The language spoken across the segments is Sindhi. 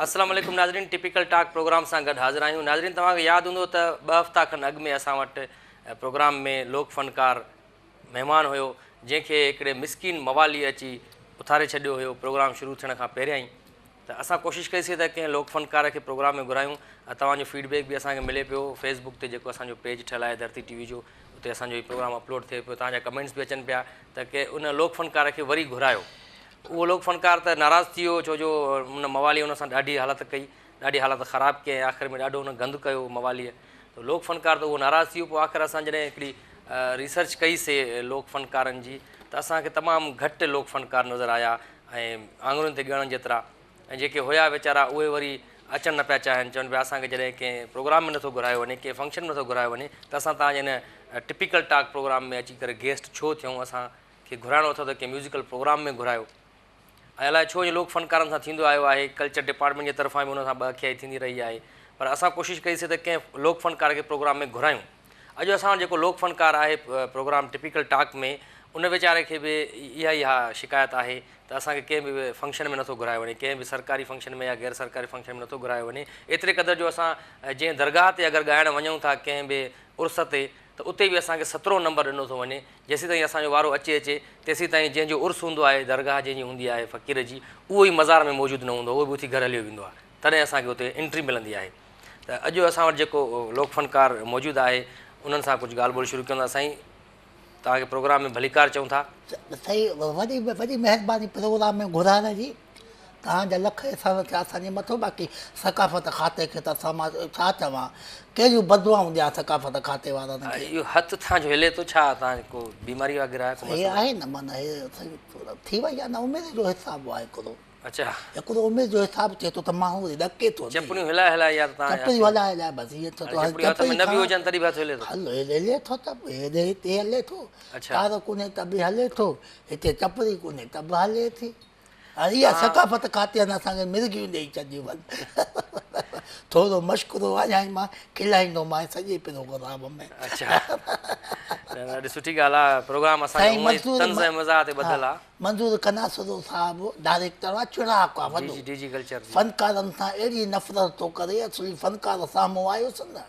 السلام عليڪم ناظرين ٽپيڪل ٽاڪ پروگرام سان گڏ حاضر آهيون ناظرين توهان کي ياد هوندو ته ٻه هفتا کن اڳ ۾ اسان وٽ پروگرام ۾ لوڪ فنڪار مهمان هيو جنهن کي هڪڙي مسڪين موالي اچي اٿاري ڇڏيو هيو پروگرام شروع ٿيڻ کان پهريان ئي ته اسان ڪوشش ڪئي سي ته ڪنهن لوڪ فنڪار کي پروگرام ۾ گهرايون ۽ توهان جو فيڊ بيڪ به اسان کي ملي پيو فيس بڪ تي جيڪو اسان جو پيج ٺهيل آهي ڌرتي ٽي وي جو اتي اسان جو هي پروگرام اپلوڊ ٿئي پيو توهان جا ڪمينٽس به اچن پيا ته ڪي ان لوڪ فنڪار کي وري گهرايو اهو لوڪ فنڪار ته ناراض ٿي ويو ڇو جو ان موالي ان سان ڏاڍي حالت ڪئي ڏاڍي حالت خراب ڪئي ۽ آخر ۾ ڏاڍو ان گند ڪيو مواليء ته لوڪ فنڪار ته اهو ناراض ٿي ويو پوء آخر اسان جڏهن هڪڙي ريسرچ ڪئي سي لوڪ فنڪارن جي ته اسان کي تمام گهٽ لوڪ فنڪار نظر آيا ۽ آڱرين تي ڳڻڻ جيترا ۽ جيڪي هيا ويچارا اهي وري اچڻ نه پيا چاهين چون پيا اسان کي جڏهن ڪنهن پروگرام ۾ نٿو گهرايو وڃي ڪنهن فنڪشن ۾ نٿو گهرايو وڃي ته اسان توهان جي هن ٽپيڪل ٽاڪ پروگرام ۾ اچي ڪري گيسٽ ڇو ٿيون اسان کي گهرائڻو اٿو ته ڪنهن ميوزيڪل پروگرام ۾ گهرايو ۽ الائي ڇو ائين لوڪ فنڪارن سان ٿيندو آيو آهي، ڪلچر ڊپارٽمينٽ جي طرفان به انهن سان ٻه اکيائي ٿيندي رهي آهي پر اسان ڪوشش ڪئي سي ته ڪنهن لوڪ فنڪار کي پروگرام ۾ گهرايون. اڄ اسان وٽ جيڪو لوڪ فنڪار آهي پروگرام ٽپيڪل ٽاڪ ۾ ان ويچاري کي به اها ئي اها شڪايت آهي ته اسان کي ڪنهن به فنڪشن ۾ نٿو گهرايو وڃي ڪنهن به سرڪاري فنڪشن ۾ يا غير سرڪاري فنڪشن ۾ نٿو گهرايو وڃي ايتري قدر جو اسان جنهن درگاهه تي اگر ڳائڻ وڃون ٿا ڪنهن به عرس تي ته اتي به اسان کي سترهون نمبر ڏنو ٿو وڃي جيسيتائين اسان جو وارو اچي اچي، تيسيتائين جنهن جو عرس هوندو آهي، درگاهه جنهن جي هوندي آهي فقير جي، اهو ئي مزار ۾ موجود نه هوندو آهي، اهو به اٿي گهر هليو ويندو آهي، تڏهن اسان کي اتي انٽري ملندي آهي. ته اڄ اسان وٽ جيڪو لوڪ فنڪار موجود آهي، انهن سان ڪجهه ڳالهه ٻولهه شروع ڪيون ٿا. سائين توهان کي پروگرام ۾ ڀليڪار چئون ٿا. سائين وڏي وڏي مهرباني پروگرام ۾ گهرائڻ جي. توهان جا لک احسان ٿيا اسان جي مٿو باقي ثقافت کاتي کي ته اسان مان ڇا چوان ڪهڙيون بددعائون ڏيان ثقافت کاتي وارن کي. اهو هٿ توهان جو هلي ٿو ڇا توهان کي ڪو بيماري وغيره آهي ڪو هي مسئلو. آهي نه معنيٰ هي سائين ٿي وئي آهي نه عمر جو حساب آهي هڪڙو. اڇا. هڪڙو عمر جو حساب ٿئي ٿو ته ماڻهو وري ڏڪي ٿو نه. چپڙيون هلائي هلائي يار توهان چپڙيون هلائي هلائي بس ائين ٿو هاڻي چپڙيون هٿ ۾ نه به هجن تڏهن به هٿ هلي ٿو. هل هلي ٿو ته هيڏي هتي هلي ٿو. اڇا. تار ڪونهي ته به هلي ٿو هتي چپڙي ڪونهي ته به هلي ٿي. اها ثقافت کاتي اسان کي مرگيون ڏيئي ڇڏيون آهن. ٿورو مشڪرو آهيان مان کلائيندومانء سڄي پروگرام ۾. اڇا نه نه ڏاڍي سٺي ڳالهه آهي پروگرام اسان جو هونئن ئي طنز ۽ مزاح تي ٻڌل آهي. منظور قناصرو صاحب ڊائريڪٽر آهي چڙاڪ آهي وڏو جي جي ڊي جي ڪلچر جي. فنڪارن سان اهڙي نفرت ٿو ڪري اصلي فنڪار سامهون آيس نه.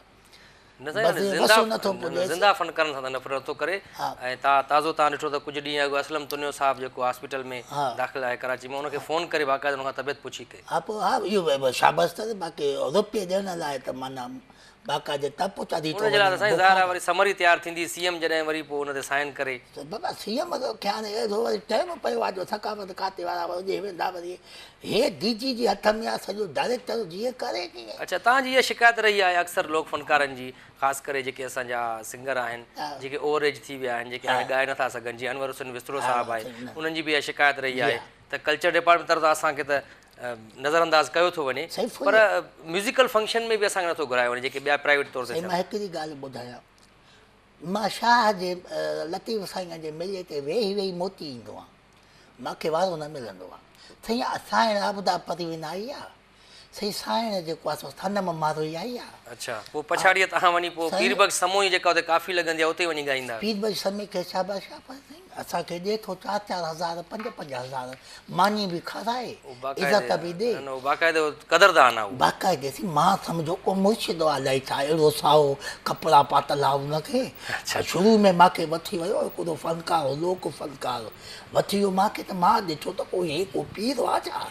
نه سائين هاڻي زنده زنده فنڪارن سان ته نفرت نٿو ڪري ۽ تازو توهان ڏٺو ته ڪجهه ڏينهن اڳ اسلم تنيو صاحب جيڪو هاسپيٽل ۾ داخل آهي ڪراچي ۾ ان کي فون ڪري باقاعده ان کان طبيعت پڇي ڪئي. ها پوء ها اهو شابس اٿس باقي روپيه ڏيڻ لاء ته معنيٰ باقاعده تپ چڙهي ٿو ان جي لاء ته سائين ظاهر آهي وري سمري تيار ٿيندي سي ايم جڏهن وري پوء ان تي سائن ڪري. بابا سي ايم کي هاڻي اهڙو وري ٽائيم پيو آهي جو ثقافت کاتي وارا وري ويندا وري هي ڊي جي جي هٿ ۾ آ سڄو ڊائريڪٽر جيئن ڪري تيئن. اڇا توهان جي اها شڪايت رهي آهي اڪثر لوڪ فنڪارن جي خاص ڪري جيڪي اسان جا سنگر آهن جيڪي اوور ايج ٿي ويا آهن جيڪي هاڻي ڳائي نٿا سگهن جيئن انور حسين وسطڙو صاحب آهي انهن جي به اها شڪايت رهي آهي ته ڪلچر ڊپارٽمينٽ طرفان اسان کي ته نظر انداز ڪيو ٿو وڃي پر ميوزيڪل فنڪشن ۾ به اسان کي نٿو گهرايو وڃي جيڪي ٻيا پرائيويٽ طور تي سائين مان هڪڙي ڳالهه ٻڌايان مان شاهه جي لطيف سائين جي ميلي تي ويهي ويهي موٽي ايندو آهيان مان کي وارو نه ملندو آ. سائين سانئڻ عابده پروين آئي آ. سائين سانئڻ جيڪو آ سو صنم ماروئي آئي آ. اڇا پوء پڇاڙيء تهان وڃي پوء پير بخش سمون جي جيڪا اتي ڪافي لڳندي آ اتي وڃي ڳائيندا آهيو. پير بخش سمي کي شاباش شاباش سائين اسان کي ڏي ٿو چار چار هزار پنج پنج هزار ماني به کارائي عزت به ڏي. نه نه اهو باقاعده قدردان آ اهو. باقاعده سائين مان سمجهو ڪو مرشد آ الائي ڇا اهڙو سائو ڪپڙا پاتل آ ان کي شروع ۾ مان کي وٺي ويو هڪڙو فنڪار هو لوڪ فنڪار وٺي ويو مان کي ته مان ڏٺو ته ڪو هي ڪو پير آ ڇا؟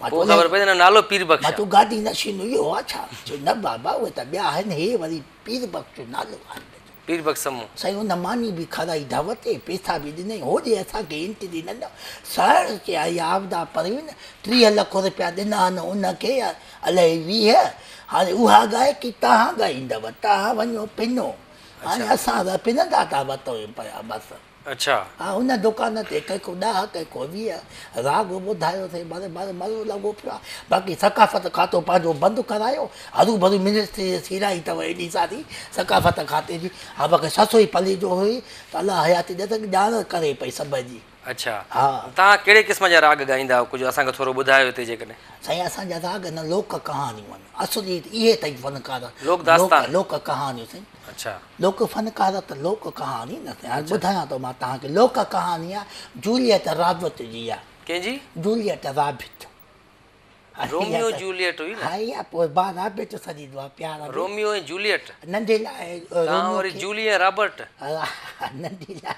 مان پوء خبر پئي ته هن جو نالو پير بخش مان آ. چيو گادي نشين اهو آ ڇا؟ چيو نه بابا اهي ته ٻيا آهن هي وري پير بخش جو نالو آهي. پير بخش سمون. سائين ان ماني به کارائي ڍؤ تي، پيسا به ڏنائين، هوڏي اسان کي انٽري نه ڏنو. سائڻ چي آئي عابده پروين 30 لک رپيا ڏنا آهن ان کي الائي 20 هاڻي اها ڳائي ڪي توهان ڳائيندؤ توهان وڃو پنو هاڻي اسان ته پنندا ٿا وتون پيا بس. اڇا. ها ان دڪان تي ڪنهن ڪو ڏهه ڪنهن ڪو 20 راڳ ٻڌايو سائين بس بس مزو لڳو پيو آهي باقي ثقافت کاتو پنهنجو بند ڪرايو هرو ڀرو منسٽري سيڙائي اٿو ايڏي ساري ثقافت کاتي جي ها باقي سسئي پليجو هئي ته الله حياتي ڏي ته ڄاڻ ڪري پئي سڀ جي. اڇا ها. توهان ڪهڙي قسم جا راڳ ڳائيندا آهيو ڪجهه اسان کي ٿورو ٻڌايو هتي جيڪڏهن. سائين اسان جا راڳ نه لوڪ ڪهاڻيون آهن اصلي اهي اٿئي فنڪار لوڪ داستان. لوڪ ڪهاڻيون سائين. اڇا. لوڪ فنڪار ته لوڪ ڪهاڻي نه سائين هاڻي ٻڌايان ٿو مان توهان کي لوڪ ڪهاڻي آهي جوليٽ رابرٽ جي آهي. ڪنهن جي؟ Juliet Robert. روميو جوليٽ هئي نه. ها اها پوء مان رابرٽ سڏيندو آهيان پيار ۾. Romeo ۽ Juliet. ننڍي لاء توهان وري جولي ۽ رابرٽ. ننڍي لاء.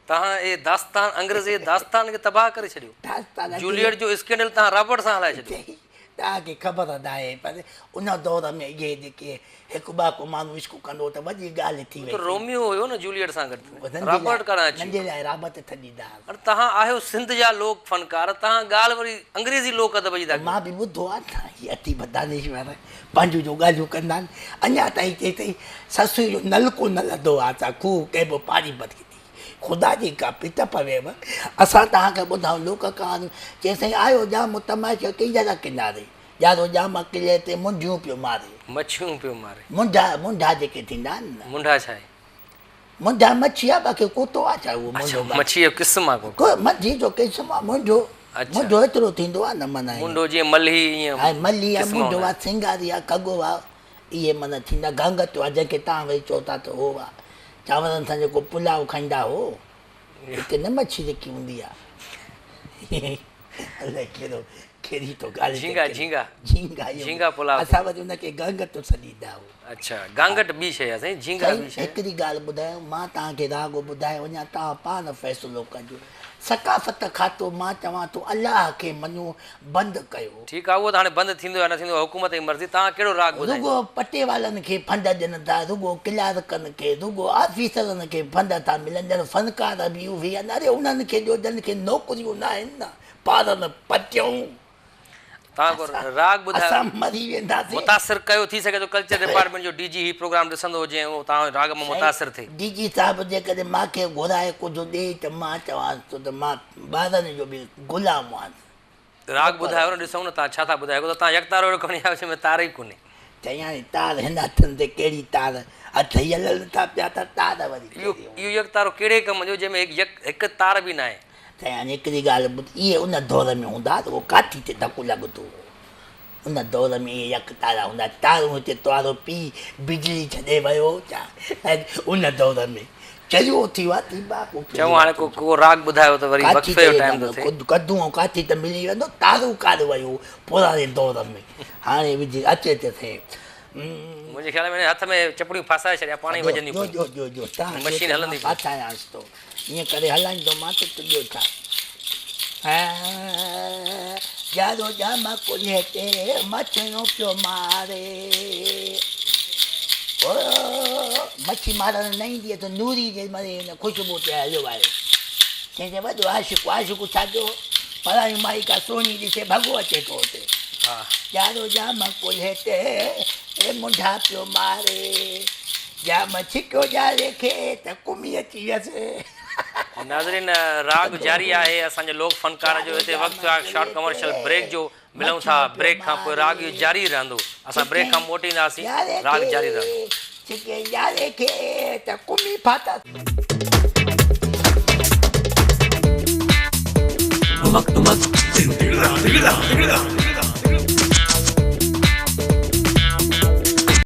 توهان اهي داستان انگريزي داستان کي تباهه ڪري ڇڏيو. جوليٽ جو اسڪينڊل توهان رابرٽ سان هلائي ڇڏيو. توهان کي خبر ناهي پر ان دور ۾ اهي جيڪي هڪ ٻه ڪو ماڻهو عشق ڪندو هو ته وڏي ڳالهه ٿي وئي. ته روميو هيو نه جوليٽ سان گڏ رابرٽ ڪاڏانهن اچي ويو. ننڍي لاء رابرٽ ٿڏيندا هئا. هاڻي توهان آهيو سنڌ جا لوڪ فنڪار توهان ڳالهه وري انگريزي لوڪ ادب جي ٿا ڪيو. مان به ٻڌو آهي نه هي اديب دانشور پنهنجون جو ڳالهيون ڪندا آهن اڃا تائين چئي اٿئي سسئي جو نلڪو نه لڌو آهي اسان کوهه ڪنهن به پاڻي ڀري ٿي خدا جي ڪا پت پويو اسان توهان کي ٻڌايون لوڪ ڪهاڻيون چئي سائين آيو ڄام تماشو ڪينجهر ڪناري ڄارو ڄام قلعي تي منڍيون پيو ماري. مڇيون پيو ماري. منڍا منڍا جيڪي ٿيندا آهن نه. منڍا ڇا آهي؟ منڍا مڇي آهي باقي ڪوتو آهي ڇا اهو منڍو. اڇا مڇي جو قسم آهي ڪو. مڇي جو قسم آهي منڍو. منڍو ايترو ٿيندو آهي نه معنيٰ. منڍو جيئن ملهي ائين. ها ملهي آهي منڍو آهي سنگاري آهي کڳو آهي اهي معنيٰ ٿيندا گانگٽو آهي جنهن کي توهان وري چئو ٿا ته هو آهي چانورن سان جيڪو پلاء کائيندا هو هتي نه مڇي جيڪي هوندي آهي الائي ڪهڙو ڪهڙي ٿو ڳالهه جهينگا جهينگا جهينگا جهينگا پلاء اسان وري ان کي گانگٽو سڏيندا هو. اڇا گانگٽ ٻي شيء آهي سائين جهينگا ٻي شيء. هڪڙي ڳالهه ٻڌايان مان توهان کي راڳ ٻڌائي وڃان توهان پاڻ فيصلو ڪجو ثقافت کاتو مان چوان ٿو الله کي مڃو بند ڪيو. ٺيڪ آهي اهو ته هاڻي بند ٿيندو يا نه ٿيندو حڪومت جي مرضي توهان ڪهڙو راڳ ٻڌائيندو. رڳو پٽيوالن کي فنڊ ڏين ٿا رڳو ڪلارڪن کي رڳو آفيسرن کي فنڊ ٿا ملن ڄڻ فنڪار به اهي آهن اري انهن کي ڏيو جن کي نوڪريون ناهن نه پارن پٽيون. توهان ڪو راڳ ٻڌايو. اسان مري وينداسين. متاثر ڪيو ٿي سگهي ٿو ڪلچر ڊپارٽمينٽ جو ڊي جي هي پروگرام ڏسندو هجي ۽ اهو توهان جي راڳ مان متاثر ٿئي. ڊي جي صاحب جيڪڏهن مان کي گهرائي ڪجهه ڏئي ته مان چوانس ٿو ته مان ٻارن جو به غلام آهيان. راڳ ٻڌايو نه ڏسون نه توهان ڇا ٿا ٻڌايو هڪ ته توهان يڪتارو اهڙو کڻي آيا آهيو جنهن ۾ تار ئي ڪونهي. چيائين تار هن هٿن تي ڪهڙي تار هٿ ئي هلن ٿا پيا ته تار وري اهو اهو يڪتارو ڪهڙي ڪم جو جنهن ۾ هڪ هڪ تار به ناهي. سائين هڪڙي ڳالهه ٻڌ، اهي ان دور ۾ هوندا ها ته اهو ڪاٺي تي ڌڪ لڳندو هو. ان دور ۾ اهي يڪ تارا هوندا ها. تارون هتي توارو پيء بجلي ڇڏي ويو هو ڇا؟ ان دور ۾ چريو ٿي ويو آهي ٿيٻا ڪو چڱو هاڻي ڪو ڪو راڳ ٻڌايو ته وري وقفي جو ٽائيم ٿو ٿئي. ڪدو ۽ ڪاٺي ته ملي ويندو، تارون ڪاڏ ويو پراڻي دور ۾. هاڻي وجهه اچي ته سهي. منهنجي خيال ۾ هن هٿ ۾ چپڙيون ڦاسائي ڇڏيا پاڻ ئي وڄنديون پيون. جو جو جو تان مشين هلندي پئي. ڦاسايانس ٿو. ائين ڪري هلائيندومانس ته ٻيو ڇا. ڄارو ڄام ڪلهي تي مڇيون پيو ماري. مڇي مارڻ نه ايندي اٿس نوري جي مري هن خوشبو تي هليو آيو. چيائين ته وڏو عاشق عاشق ڇا جو پرايون مائي ڪا سهڻي ڏسي ڀڳو اچي ٿو اتي. ڄارو ڄام ڪلهي تي منڍا پيو ماري. ڄام ڇڪيو ڄاري کي ته ڪمي اچي ويس. ناظرين راڳ جاري آهي اسان جي لوڪ فنڪار جو هتي وقت ٿيو آهي شارٽ ڪمرشل بريڪ جو ملون ٿا بريڪ کان پوء راڳ اهو جاري رهندو اسان بريڪ کان موٽي اينداسين راڳ جاري رهندو. ڇڪي ڄاري کي ته ڪمي ڦاتا. ٽمڪ ٽمڪ.